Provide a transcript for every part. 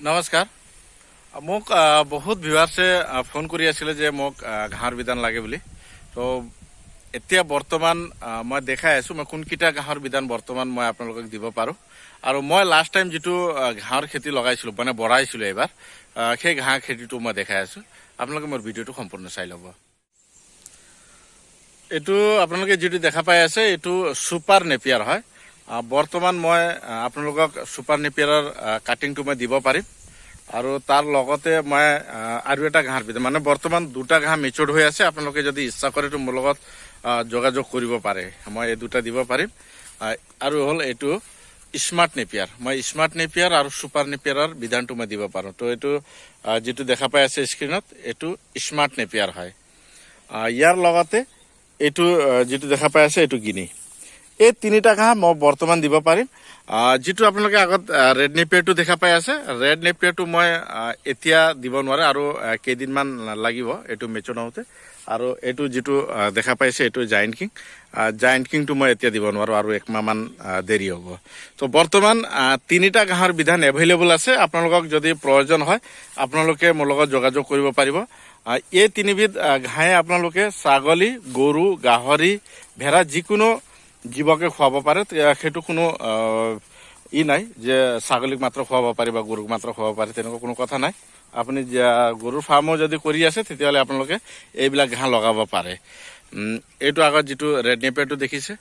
নমস্কাৰ। মোক বহুত ভিউৱাৰ্ছে ফোন কৰি আছিলে যে মোক ঘাঁহৰ বিধান লাগে বুলি। তো এতিয়া বৰ্তমান মই দেখাই আছোঁ মই কোনকেইটা ঘাঁহৰ বিধান বৰ্তমান মই আপোনালোকক দিব পাৰোঁ। আৰু মই লাষ্ট টাইম যিটো ঘাঁহৰ খেতি লগাইছিলোঁ, মানে বঢ়াইছিলোঁ এইবাৰ, সেই ঘাঁহ খেতিটো মই দেখাই আছোঁ। আপোনালোকে মোৰ ভিডিঅ'টো সম্পূৰ্ণ চাই ল'ব। এইটো আপোনালোকে যিটো দেখা পাই আছে, এইটো ছুপাৰ নেপিয়াৰ হয়। বৰ্তমান মই আপোনালোকক ছুপাৰ নেপিয়াৰৰ কাটিংটো মই দিব পাৰিম। আৰু তাৰ লগতে মই আৰু এটা ঘাঁহৰ বিধ, মানে বৰ্তমান দুটা ঘাঁহ মেচিয়ৰ্ড হৈ আছে। আপোনালোকে যদি ইচ্ছা কৰে তো মোৰ লগত যোগাযোগ কৰিব পাৰে, মই এই দুটা দিব পাৰিম। আৰু হ'ল এইটো স্মাৰ্ট নেপিয়াৰ। মই স্মাৰ্ট নেপিয়াৰ আৰু ছুপাৰ নেপিয়াৰৰ বিধানটো মই দিব পাৰোঁ। তো এইটো যিটো দেখা পাই আছে স্ক্ৰীণত, এইটো স্মাৰ্ট নেপিয়াৰ হয়। ইয়াৰ লগতে এইটো যিটো দেখা পাই আছে, এইটো গিনি। এই তিনিটা ঘাঁহ মই বৰ্তমান দিব পাৰিম। যিটো আপোনালোকে আগত ৰেড নেপিয়াৰটো দেখা পাই আছে, ৰেড নেপিয়াৰটো মই এতিয়া দিব নোৱাৰে আৰু কেইদিনমান লাগিব এইটো মেচুৰ হওঁতে। আৰু এইটো যিটো দেখা পাইছে, এইটো জাইণ্ট কিং। জাইণ্ট কিংটো মই এতিয়া দিব নোৱাৰোঁ আৰু একমাহমান দেৰি হ'ব। তো বৰ্তমান তিনিটা ঘাঁহৰ বিধান এভেইলেবল আছে। আপোনালোকক যদি প্ৰয়োজন হয়, আপোনালোকে মোৰ লগত যোগাযোগ কৰিব পাৰিব। এই তিনিবিধ ঘাঁহে আপোনালোকে ছাগলী, গৰু, গাহৰি, ভেড়া যিকোনো জীৱকে খুৱাব পাৰে। সেইটো কোনো ই নাই যে ছাগলীক মাত্ৰ খুৱাব পাৰি বা গৰুক মাত্ৰ খুৱাব পাৰি, তেনেকুৱা কোনো কথা নাই। আপুনি গৰুৰ ফাৰ্মো যদি কৰি আছে, তেতিয়াহ'লে আপোনালোকে এইবিলাক ঘাঁহ লগাব পাৰে। এইটো আগত যিটো ৰেড নেপিয়াৰটো দেখিছে,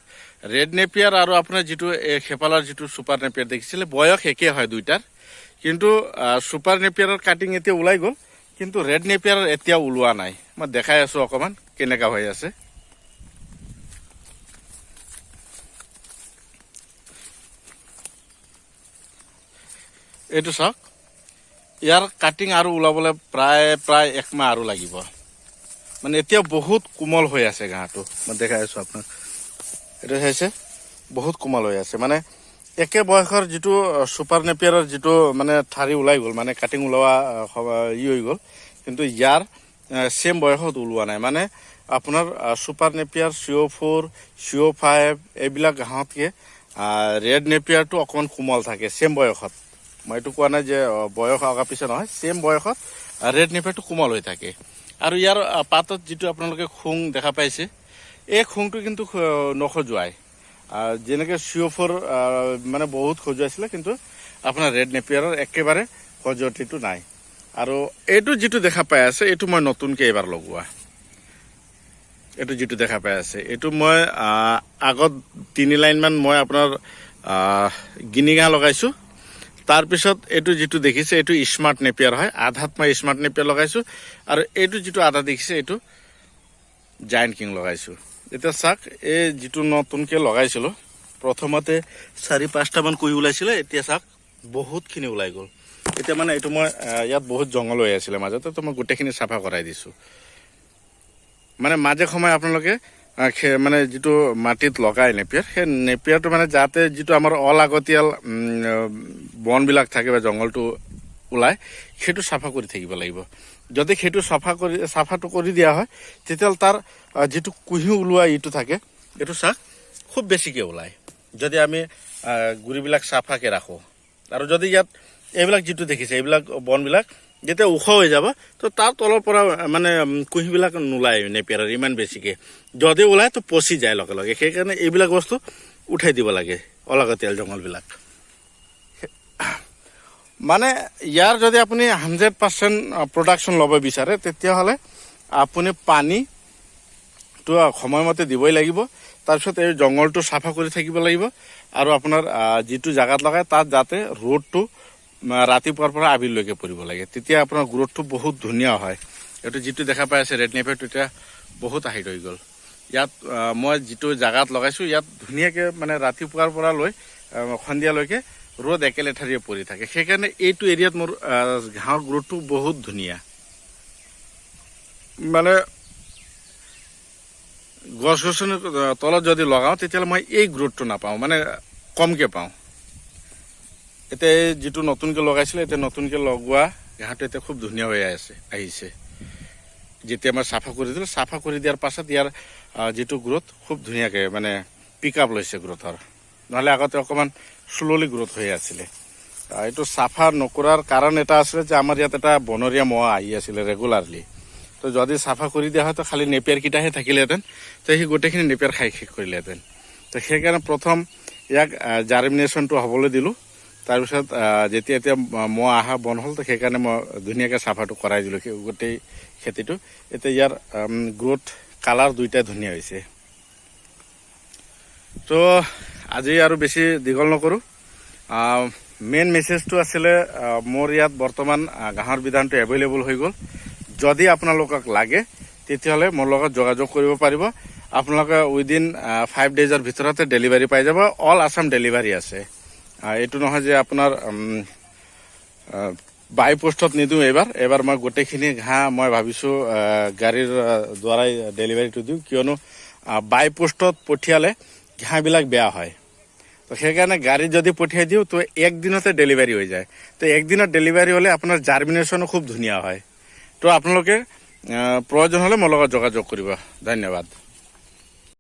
ৰেড নেপিয়াৰ আৰু আপোনাৰ যিটো এই খেপালাৰ যিটো ছুপাৰ নেপিয়াৰ দেখিছিলে, বয়স একে হয় দুইটাৰ। কিন্তু ছুপাৰ নেপিয়াৰৰ কাটিং এতিয়া ওলাই গ'ল, কিন্তু ৰেড নেপিয়াৰৰ এতিয়া ওলোৱা নাই। মই দেখাই আছোঁ অকণমান কেনেকুৱা হৈ আছে। এইটো চাওক, ইয়াৰ কাটিং আৰু ওলাবলৈ প্ৰায় প্ৰায় একমাহ আৰু লাগিব। মানে এতিয়া বহুত কোমল হৈ আছে ঘাঁহটো। মই দেখাই আছোঁ আপোনাক। এইটো চাইছে, বহুত কোমল হৈ আছে। মানে একে বয়সৰ যিটো ছুপাৰ নেপিয়াৰৰ যিটো মানে ঠাৰি ওলাই গ'ল, মানে কাটিং ওলোৱা ই হৈ গ'ল, কিন্তু ইয়াৰ ছেম বয়সত ওলোৱা নাই। মানে আপোনাৰ ছুপাৰ নেপিয়াৰ, চিঅ' 4, চিঅ' 5 এইবিলাক ঘাঁহতকৈ ৰেড নেপিয়াৰটো অকণমান কোমল থাকে ছেম বয়সত। মই এইটো কোৱা নাই যে বয়স আগা পিছে নহয়, ছেম বয়সত ৰেড নেপিয়াৰটো কোমল হৈ থাকে। আৰু ইয়াৰ পাতত যিটো আপোনালোকে খুং দেখা পাইছে, এই খুংটো কিন্তু নখজুৱায়। যেনেকৈ চিঅ' 4 মানে বহুত খজুৱাইছিলে, কিন্তু আপোনাৰ ৰেড নেপিয়াৰৰ একেবাৰে খজুৱতিটো নাই। আৰু এইটো যিটো দেখা পাই আছে, এইটো মই নতুনকৈ এইবাৰ লগোৱা। এইটো যিটো দেখা পাই আছে, এইটো মই আগত 3 লাইনমান মই আপোনাৰ গিনি ঘাঁহ লগাইছোঁ। তাৰপিছত এইটো যিটো দেখিছে, এইটো স্মাৰ্ট নেপিয়াৰ হয়। আধাত মই স্মাৰ্ট নেপিয়াৰ লগাইছোঁ আৰু এইটো যিটো আধা দেখিছে, এইটো জাইণ্ট কিং লগাইছোঁ। এতিয়া চাওক, এই যিটো নতুনকৈ লগাইছিলোঁ, প্ৰথমতে 4-5টামান কুঁহি ওলাইছিলে, এতিয়া চাওক বহুতখিনি ওলাই গ'ল। এতিয়া মানে এইটো মই ইয়াত বহুত জংঘল হৈ আছিলে মাজতে, তো মই গোটেইখিনি চাফা কৰাই দিছোঁ। মানে মাজে সময়ে আপোনালোকে মানে যিটো মাটিত লগাই নেপিয়াৰ, সেই নেপিয়াৰটো মানে যাতে যিটো আমাৰ অলাগতিয়াল বনবিলাক থাকে বা জংঘলটো ওলায়, সেইটো চাফা কৰি থাকিব লাগিব। যদি সেইটো চাফাটো কৰি দিয়া হয়, তেতিয়াহ'লে তাৰ যিটো কুঁহি ওলোৱা ইটো থাকে, এইটো চাওক খুব বেছিকৈ ওলায়, যদি আমি গুৰিবিলাক চাফাকৈ ৰাখোঁ। আৰু যদি ইয়াত এইবিলাক যিটো দেখিছে, এইবিলাক বনবিলাক যেতিয়া ওখ হৈ যাব, তো তাৰ তলৰ পৰা মানে কুঁহিবিলাক নোলায় নেপিয়াৰৰ ইমান বেছিকৈ। যদি ওলায় তো পচি যায় লগে লগে। সেইকাৰণে এইবিলাক বস্তু উঠাই দিব লাগে, অলাগতিয়াল জংঘলবিলাক। মানে ইয়াৰ যদি আপুনি 100% প্ৰডাকশ্যন ল'ব বিচাৰে, তেতিয়াহ'লে আপুনি পানীটো সময়মতে দিবই লাগিব। তাৰপিছত এই জংঘলটো চাফা কৰি থাকিব লাগিব। আৰু আপোনাৰ যিটো জেগাত লগায়, তাত যাতে ৰ'দটো ৰাতিপুৱাৰ পৰা আবেলিলৈকে পৰিব লাগে, তেতিয়া আপোনাৰ গ্ৰ'থটো বহুত ধুনীয়া হয়। এইটো যিটো দেখা পাই আছে ৰেড নেপিয়াৰটো, এতিয়া বহুত হাইট হৈ গ'ল। ইয়াত মই যিটো জেগাত লগাইছোঁ, ইয়াত ধুনীয়াকৈ মানে ৰাতিপুৱাৰ পৰা লৈ সন্ধিয়ালৈকে ৰ'দ একেলেঠাৰিয়ে পৰি থাকে। সেইকাৰণে এইটো এৰিয়াত মোৰ ঘাঁহৰ গ্ৰ'থটো বহুত ধুনীয়া। মানে গছ গছনিৰ তলত যদি লগাওঁ, তেতিয়াহ'লে মই এই গ্ৰ'থটো নাপাওঁ, মানে কমকৈ পাওঁ। এতিয়া এই যিটো নতুনকৈ লগাইছিলে, এতিয়া নতুনকৈ লগোৱা ঘাঁহটো এতিয়া খুব ধুনীয়া হৈ আছে আহিছে। যেতিয়া মই চাফা কৰি দিলোঁ, চাফা কৰি দিয়াৰ পাছত ইয়াৰ যিটো গ্ৰ'থ খুব ধুনীয়াকৈ মানে পিক আপ লৈছে গ্ৰ'থৰ। নহ'লে আগতে অকণমান শ্ল'লি গ্ৰ'থ হৈ আছিলে। এইটো চাফা নকৰাৰ কাৰণ এটা আছিলে যে আমাৰ ইয়াত এটা বনৰীয়া মহ আহি আছিলে ৰেগুলাৰলি। তো যদি চাফা কৰি দিয়া হয়, তো খালি নেপিয়াৰকেইটাহে থাকিলেহেঁতেন, তো সি গোটেইখিনি নেপিয়াৰ খাই শেষ কৰিলেহেঁতেন। তো সেইকাৰণে প্ৰথম ইয়াক জাৰ্মিনেশ্যনটো হ'বলৈ দিলোঁ। তাৰপিছত যেতিয়া এতিয়া মহ অহা বন্ধ হ'ল, তো সেইকাৰণে মই ধুনীয়াকৈ চাফাটো কৰাই দিলোঁ গোটেই খেতিটো। এতিয়া ইয়াৰ গ্ৰ'থ, কালাৰ দুইটাই ধুনীয়া হৈছে। তো আজি আৰু বেছি দীঘল নকৰোঁ। মেইন মেছেজটো আছিলে মোৰ ইয়াত বৰ্তমান ঘাঁহৰ বিধানটো এভেইলেবল হৈ গ'ল। যদি আপোনালোকক লাগে, তেতিয়াহ'লে মোৰ লগত যোগাযোগ কৰিব পাৰিব। আপোনালোকে উইদিন 5 ডেইজৰ ভিতৰতে ডেলিভাৰী পাই যাব। অল আছাম ডেলিভাৰী আছে। এইটো নহয় যে আপোনাৰ বাই পোষ্টত নিদিওঁ এইবাৰ। এইবাৰ মই গোটেইখিনি ঘাঁহ মই ভাবিছোঁ গাড়ীৰ দ্বাৰাই ডেলিভাৰীটো দিওঁ, কিয়নো বাই পোষ্টত পঠিয়ালে ঘাঁহবিলাক বেয়া হয়। তো সেইকাৰণে গাড়ীত যদি পঠিয়াই দিওঁ, তো একদিনতে ডেলিভাৰী হৈ যায়। তো একদিনত ডেলিভাৰী হ'লে আপোনাৰ জাৰ্মিনেশ্যনো খুব ধুনীয়া হয়। তো আপোনালোকে প্ৰয়োজন হ'লে মোৰ লগত যোগাযোগ কৰিব। ধন্যবাদ।